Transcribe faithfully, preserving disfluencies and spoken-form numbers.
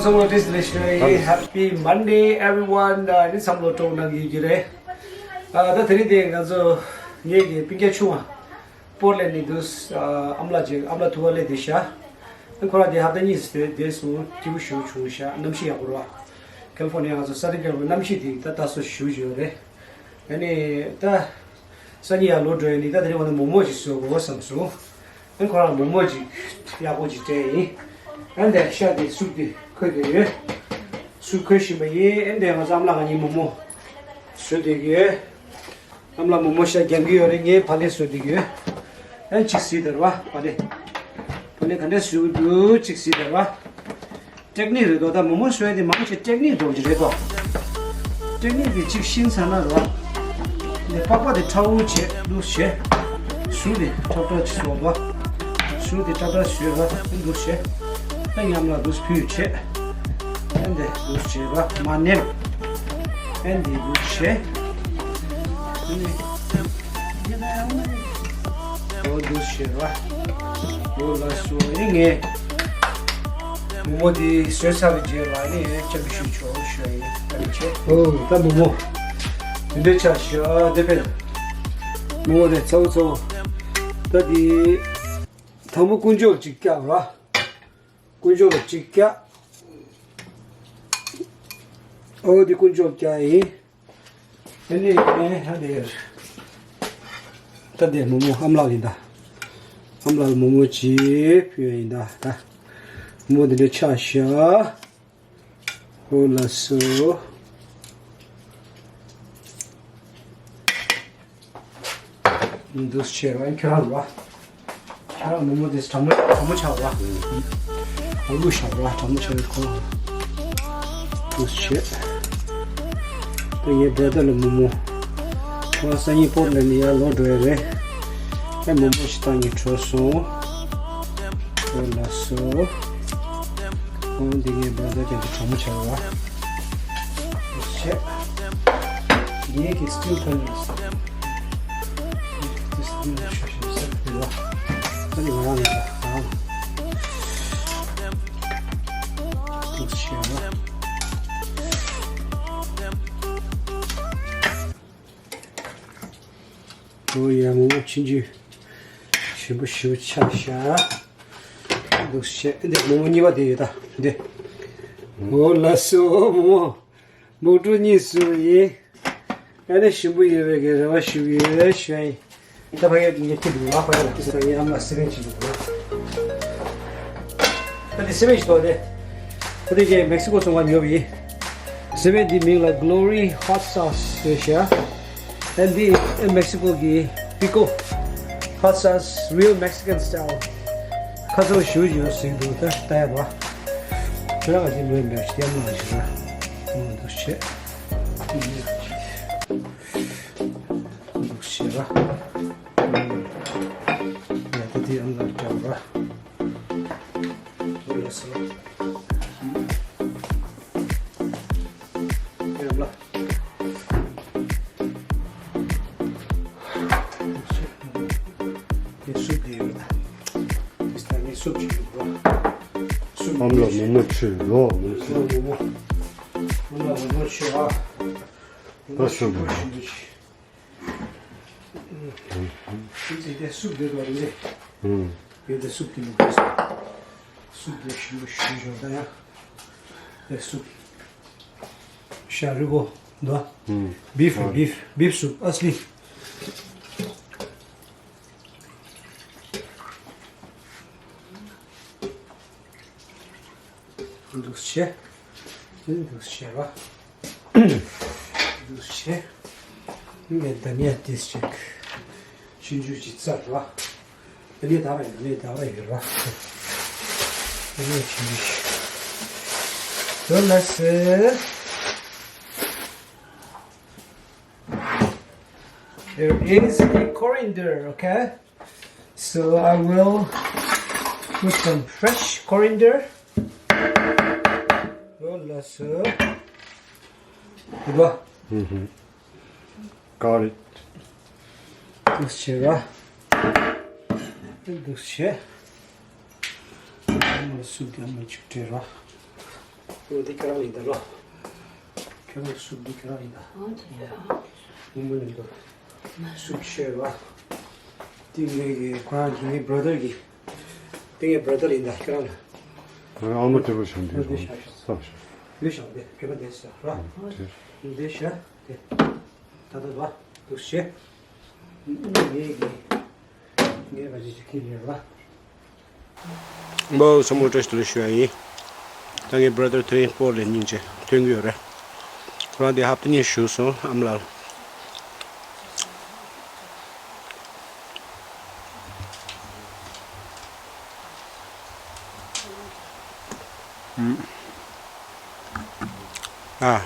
ཚང་མ་བཀྲ་ཤིས་བདེ་ལེགས། Happy Monday everyone. ཨ་ནི་ཚང་མ་ལོ་སྤྲོ་གནང་གི་ཡོད་ཀྱི་རེད། ཨ་ད་དེ་རིང་དེ་ང་ཚོ་ངེད་ཀྱི་སྤུན་ཀྱག་ཆུང་བ་པོར་ལེན་ནས་འདུག་ཨ་ཨ་མ་ལགས་ཅིག་ཨ་མ་ལགས་ཐུག་པ་སླེབས་བསྡད་ཤག་ཨ་ཁོ་རང་དེ་ཧབ་ཏ་གཉིས་ཙམ་བསྡད་སོང་། སྐྱིད་པོ་ཞེ་པོ་བྱུང་ཤག་གནམ་གཤིས་ཡག་པོ་རེད་པ། ཁ་ལི་ཧྥོར་ནི་ཡ་ང་ཚོ་སའུ་ཐན་ཁ་ལི་ཧྥོར་ནི་ཡ་གནམ་གཤིས་དེ་ད་ད་སོ་ཞེ་པོ་ཅིག་ཡོད་རེད། ཨ་ནི་ད་སང་ཉིན་ཡར་ལོག་འགྲོ་ཡ་ཡིན། ད་དེ་རིང་འོ་ན་མོག་མོག་ཅིག་བཟོ་དགོས་བསམ་སོང་། ཨ་ཁོ་རང་མོག་མོག་ཅིག་ཡག་པོ་ཅིག་སྤྲད་ཡིན། ཨ་འདི་ཤ་དེ་སུབ་དེ་ཁོལ་བསྡད་ཡོད། སུབ་ཁོལ་བཞིན་པ་ཡིན། ཨ་འདི་ང་ཚོ་ཨ་མ་ལགས་ང་གཉིས་མོག་མོག་བཟོ་བསྡད་ཀྱི་ཡོད། ཨ་མ་ལགས་མོག་མོག་ཤ་རྒྱག་གི་ཡོད་རེད། ངས་བག་ལེབ་བཟོ་བསྡད་ཀྱི་ཡོད། ཨ་གཅིག་གཟིགས་དང་ར་བ། བག་ལེབ་བག་ལེབ་ག་འདྲས་བཟོས་འདུག་གཅིག་གཟིགས་དང་ར་བ། ཊེག་ནིག་རེད་དོ། ད་མོག་མོག་བཟོ་ཡ་དེ་མང་ཆེ་ཊེག་ནིག་འདྲ་བོ་ཅིག་རེད་དོ། ཊེག་ནིག་དེ་གཅིག་ཤེས་ཚར་ན་ར་བ། འདི་པགས་པ་དེ་ཁྲ་བོ་བྱས་འདུག་བྱས། ཟུར་དེ་ཁྲ་ཁྲ་ཅིག་བཟོ་བ། ཟུར་དེ་ཁྲ་ཁྲ་བཟོས་ར་འདུག་བྱས། ད་མཉམ་ལ་འདུག་ཕུལ་བྱས། ཨ་འདི་འདུག་བྱས་ར་མ་ནེམ། ཨ་འདི་འདུག་བྱས། ཨ་ནི། འོ་འདུག་བྱས་ར། འོ་ལགས་སོ། ཨེ་ངས་མོག་མོག་འདི་བཟོས་ཚར་བའི་རྗེས་ལ་ནི་ཨེ་ཅམ་ཞུ་ཆོག་ཞུ་ཡ་ཡིན། ཨ་ནི་བྱས། འོ་ད་མོག་མོག་འདི་འདྲས་ཆགས་ཤག་འདི་ཕན། མོག་མོག་དེ་ཚ་བོ་ཚ་བོ། ད་འདི་དང་པོ་དཀོན་མཆོག་ལ་གཅིག་བཀྱག་ར། དཀོན་མཆོག་ལ་གཅིག་བཀྱག་འོ་འདི་དཀོན་མཆོག་ལ་བཀྱག་ཡིན། ཨ་ནི་ཨ་ནི་ཧ་ལས། ད་འདི་མོག་མོག་ཨ་མ་ལགས་ཡིན་ད། ཨ་མ་ལགས་ལ་མོག་མོག་ཅིག་ཕུལ་ཡ་ཡིན་ད། ད་མོག་མོག་འདི་འདྲས་ཆགས་ཤག་འོ་ལགས་སོ། འདུག་བྱས་ར་ཁྱོད་རང་ར། ཁྱོད་རང་མོག་མོག་དེ་གྲང་མོ་གྲང་མོ་ཆགས་ར། འོ་ལུག་ཤ་ར་གྲང་མོ་ཆགས་ཁོ། འདུག་བྱས། ད་ངའི་བྲོ་ད་ལ་མོག་མོག་ང་སང་ཉིན་པོར་ལེན་ནས་ཡར་ལོག་འགྲོ་ཡ་རེད། ཨེ་མོག་མོག་ཞིག་བཏང་ནས་བྲོས་སོང་། འོ་ལགས་སོ། འོ་འདི་ངའི་བྲོ་ད་ཀྱང་གྲང་མོ་ཆགས་ར། འདུག་བྱས། ངའི་གི་སི་ཊིལ་ཐོན་ཡིན། ཨ་ནི་ང་རང་ལ་ང་རང་ལ་ཐུགས་ཆེ་བ། འོ་ཡ་མོག་མོག་ཆུང་ཆུང་ཞིམ་པོ་ཞིམ་པོ་ཆགས་ཤག་འདུག་བྱས། འདི་མོག་མོག་གཉིས་པ་དེ་ཡོད་ད་འདི། འོ་ལགས་སོ་མོག་མོག་མོག་ཀྲུ་གཉིས་སུ་ཡིན། ཨ་ནི་ཞིམ་པོ་ཡོད་པའི་གི་རེ་བ་ཞུ་གི་ཡོད་ཞུ་ཡ་ཡིན། ད་ཕ་གིར་ངས་ཁྱེར་འདུག་ང་ཕ་གིར་ལ་ཁྱེར་སོང་། ངའི་ཨ་མ་ལགས་སི་པན་བྱེད་འདུག་ད་དེ་སི་པན་ཞིག་འདུག་སྟེ། ད་དེ་ངས་མེག་སི་ཀོ་ཚོང་ཁང་ཉོས་པ་ཡིན། སི་པན་འདི་མིང་ལ་Glory Hot Sauce ཟེར་ཤག་ཨ་འདི་ཨ་མེག་སི་ཀོ་གི་Pico Hot Sauce, Real Mexican Style. ཁ་སང་ཞུ་ཡོད་ཟེར་འདུག་ད་ལྟ་ཡ་བ། ཁྱོད་རང་ག་ཅིག་མོས་མེད་ཤི་ཡ་མ་ཞིག་ར། འདུག་བྱས། འདུག་བྱས་ར། ཡ་ད་དེ་ཨ་མ་ལགས་འདྲ་བ་ར། འདུག་ལགས་སོ། ཡ་ལ། དེ་སུབ་དེ་ཡོད་ད། དེ་ལྟ་ངས་སུབ་ཅིག་ཡོད་ར། སུབ་ཨ་མ་ལགས་མོག་མོག་མཆོད་ལོ་མོག་མོག་མཆོད། མོག་མོག་མོག་མོག་མཆོད་ཨ། ད་ཤོག་གི། ཅི་ཅི་དེ་སུབ་དེ་དོ་རེད། ཡོད་དེ་སུབ་དེ་མི་དགོས། སུབ་དེ་ཞིམ་པོ་ཞིམ་ཞོག་ད་ཡ། དེ་སུབ། ཤ་རི་གོ་དོ། Beef, beef, beef soup, ཨ་སི་ལི། འདུག་བྱས། འདུག་བྱས་ར། འདུག་བྱས། ངས་ད་ནས་དེ་ཞིག་ཆུང་ཆུང་ཅིག་བཙལ་ར། ད་ནས་ད་ར་ཡོད་ད་ནས་ད་ར་ཡོད་ར། ད་ནས་ཆུང་ཆུང་ཅིག་ཡོད་ལ་སེ། There is a coriander, okay? So I will put some fresh coriander. Oh, that's uh, good. Mm-hmm. Got it. That's it. That's it. I'm gonna soup them with you, right? འདི་ཁྱོད་རང་ཡིན་ད་ལོ། ཁྱོད་རང་སུབ་འདི་ཁྱོད་རང་ཡིན་ད། ཨོ་དེ་རེད་ཨ། ཉིན་མོ་ནས་འདུག་སུབ་ཤོད་ར། འདི་ངའི་གི་ཁོ་རང་གི་ངའི་བྷ་ར་དར་གི། འདི་ངའི་བྷ་ར་དར་ཡིན་ད་ཁྱོད་རང་ལ། ཨ་མ་དེ་རུ་བཞག་འདི་རུ་བཞག་ས་བཞག་འདི་བཞག་འདི་བོད་པ་འདི་ཟེར་ར། འདི་བཞག་འདི། ད་ལྟ་བ་འདུག་བཞག་ངའི་གི་ངའི་ག་ཅི་ཅི་ཁྱེར་ཡོད་ར། མོ་སོ་མོ་བཀྲ་ཤིས་བདེ་ལེགས་ཞུ་ཡ་ཡིན། ད་ངའི་བྷ་ར་དར་ཐོན་ཡིན། སྤོ་ལེ་སྙིང་རྗེ་ཐོན་གི་ཡོད་རེད། ཁོ་རང་དེ་ཧབ་ཏ་གཉིས་བཞུགས་སོང་ཨ་མ་ལགས། ཨ།